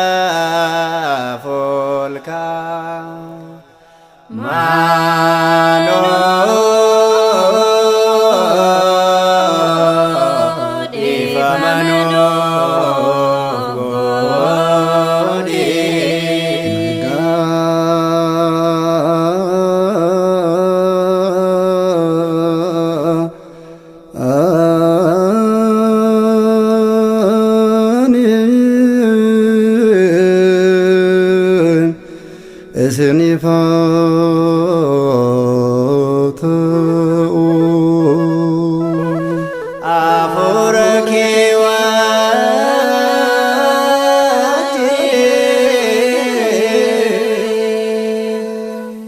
Kadhannaa foolkaa maaloo dhiifama nuuf godhi. Isiniif haa ta'u. Hafuura kee wajjin.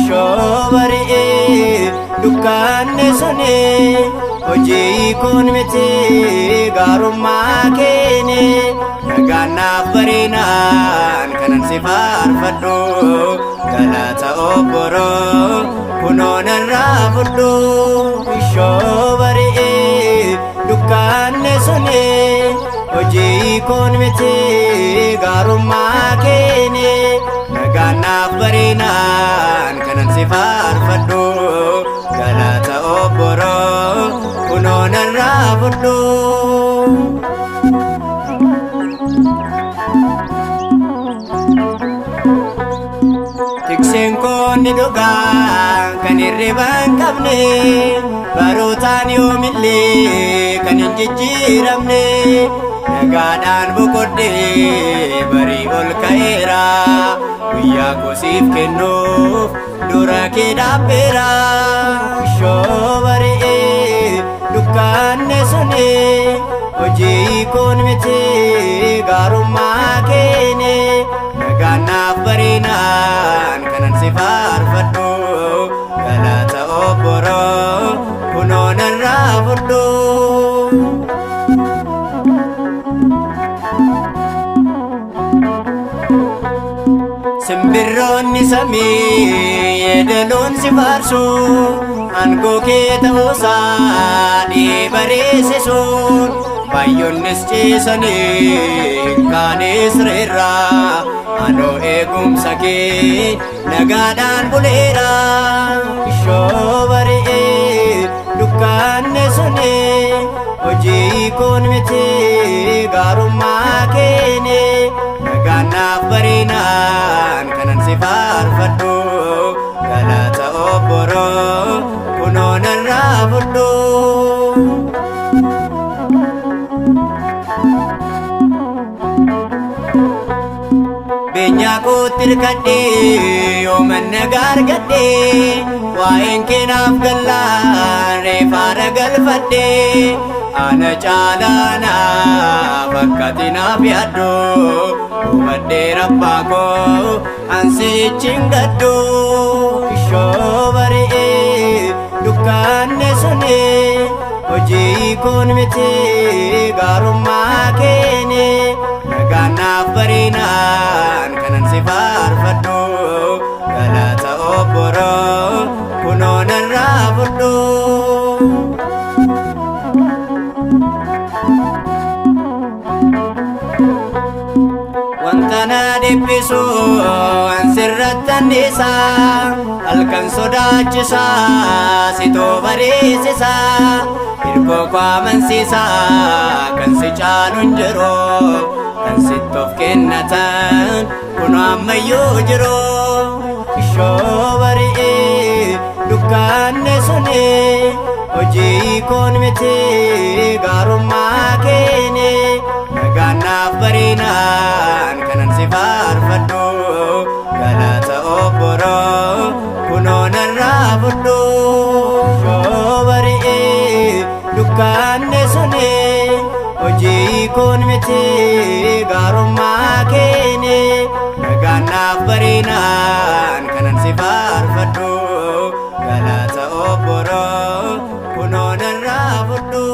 Shoo bari'ee dukkanni suni hojii kun miti gaarummaa keeni nagaannaaf barinaan kanan si faarfadhu galata obboroo kunoo narraa fudhu. Shoo bari'ee dukkanni suni hojii kun miti gaarummaa keeni nagaannaaf barinaan kanan si faarfadhu galata obboroo kunoo narraa fudhu. Tikseen koo ni dhugaa kan hirriba hin qabne, barootaan yoomillee kan hin jijjiiramne. Nagaadhaan boqodhee barii ol ka'eera, guyyaa kosiif kennuuf dura kee dhaabbeera. Shoo bari'ee dukkanni suni hojii kun miti gaarummaa keeni nagaannaaf barinaan kanan si faarfadhu galata obboroo kunoo narraa fudhu. Simbirroonni samii yeedaloon si faarsu, aangoo kee ta'uusaa ni bareessisuun. Baay'oonnis ciisanii kaanis reerraa, anoo eegumsa kee nagaadhaan buleera. Shoo bari'ee dukkanni suni hojii kun miti gaarummaa keeni nagaannaaf barinaan kanan si faarfadhu galata obboroo kunoo narraa fudhu. Beenyaa kootti hirkadhee yooman nagaa argadhee, waa'een keenaaf gallaan reefaara galfadhee. Ana caalaanaaf akkati naaf yaaddu hubadhee, rabbaa koo ansichi hin gaddu. Shoo bari'ee dukkanni suni hojii kun miti gaarummaa keeni nagaannaaf barinaan kanan si faarfadhu galata obboroo kunoo narraa fudhu. Wanta na dhiphisu an sirratti anniisa, halkan sodaachisa sitoo bariisisa. Hirkoo koo amansiisa, kan si caalu hin jiru, kan sitti of kennatan kunoo ammayyuu jiru. Shoo bari'ee dukkanni suni hojii kun miti gaarummaa keeni nagaannaaf barinaan kanan si faarfadhu galata obboroo kunoo narraa fudhu. Koon miti gaarummaa keeni nagaan naaf barinaan kanan si faarfadhu galata obboroo kunoo narraa fudhu.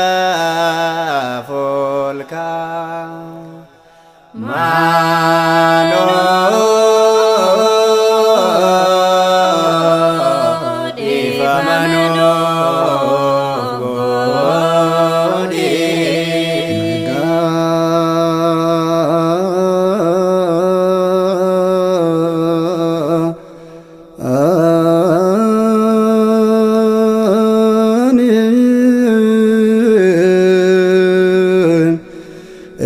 Kadhannaa folkaa maaloo dhiifama nuuf godhi.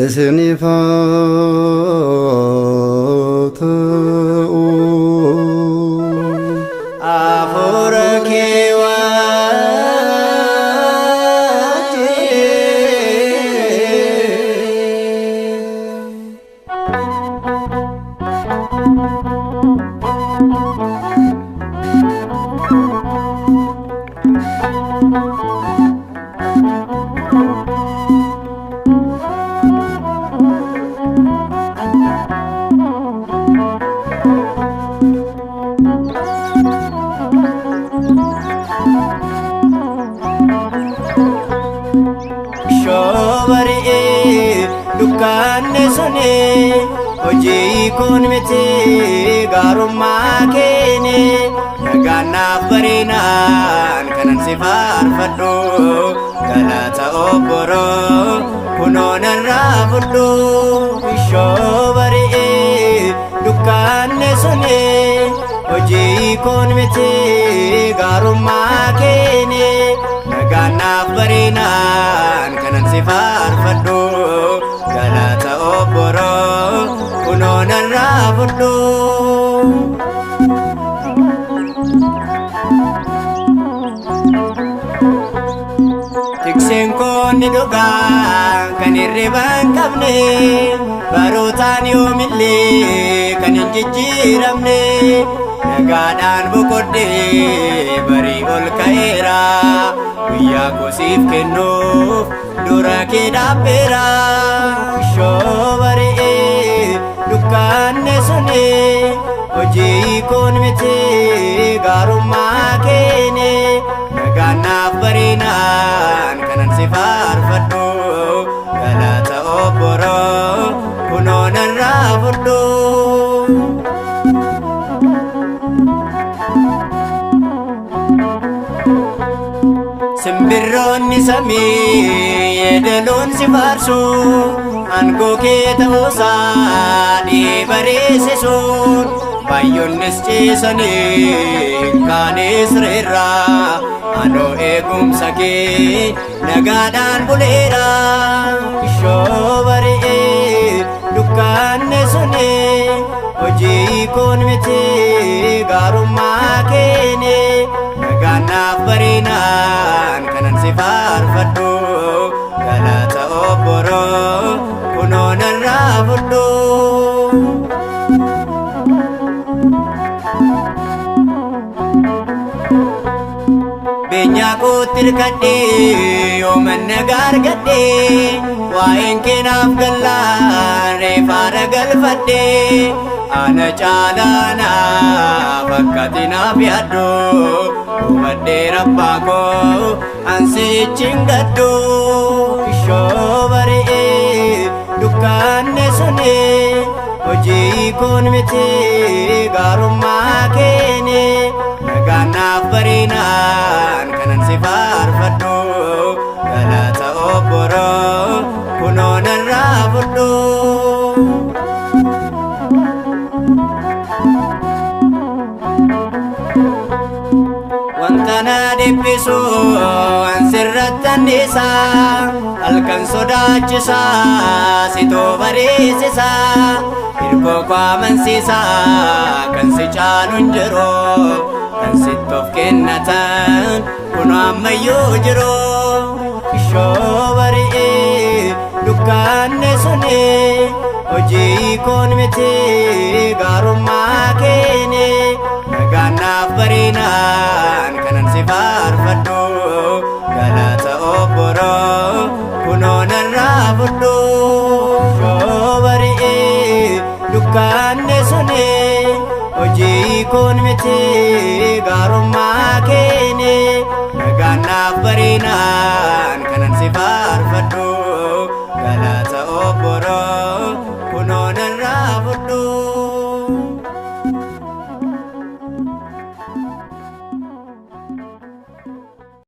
Isiniif haa ta'u. Hafuura kee wajjin. Shoobaree dukkaanni suni hojii koon miti gaarummaa keeni nagaan naaf barinaan kanan si faarfadhu galata obboroo kunoo narraa fudhu. Shoobaree dukkaanni suni hojii koon miti gaarummaa keeni nagaan naaf barinaan kanan si faarfadhu galata obboroo kunoo narraa fudhu. Tikseen koo ni dhugaa kan hirriba hin qabne barootaan yoomillee kan hin jijjiiramne nagaadhaan boqodhee barii ol ka'eera guyyaa kosiif kennuuf dura kee dhaabbeera. Shoobaree dukkaanni suni hojii koon miti gaarummaa keeni nagaan naaf barinaan kanan si faarfadhu galata obboroo kunoo narraa fudhu. Simbirroonni samii yeedaloon si faarsu aangoo kee ta'uusaa ni bareessisuun baay'oonnis ciisanii kaanis reerra anoo eegumsa kee nagaadhaan buleera. Shoobaree dukkaanni suni hojii koon miti gaarummaa keeni nagaan naaf barinaan kanan si faarfadhu galata obboroo kunoo narraa fudhu. Beenyaa kootti hirkadhee yooman nagaa argadhee waa'een keenaaf gallaan reefaara galfadhee ana caalaanaaf akkati naaf yaaddu hubadhee rabbaa koo ansichi hin gaddu. Shoobaree dukkaanni suni hojii koon miti gaarummaa keeni nagaan naaf barinaan kanan si faarfadhu galata obboroo kunoo narraa fudhu. Wanta na dhiphisu an sirratti anniisa halkan sodaachisa sitoo bareessisa hirkoo koo amansiisa kan si caalu hin jiru kan sitti of kennatan kunoo ammayyuu jiru. Oshoo bari'ee dukkaanni suni hojii koon miti gaarummaa keeni nagaan naaf barinaan kanan si faarfadhu galata obboroo kunoo narraa fudhu. Oshoo bari'ee dukkaanni suni hojii koon miti gaarummaa keeni nagaan naaf barinaan kanan si faarfadhu.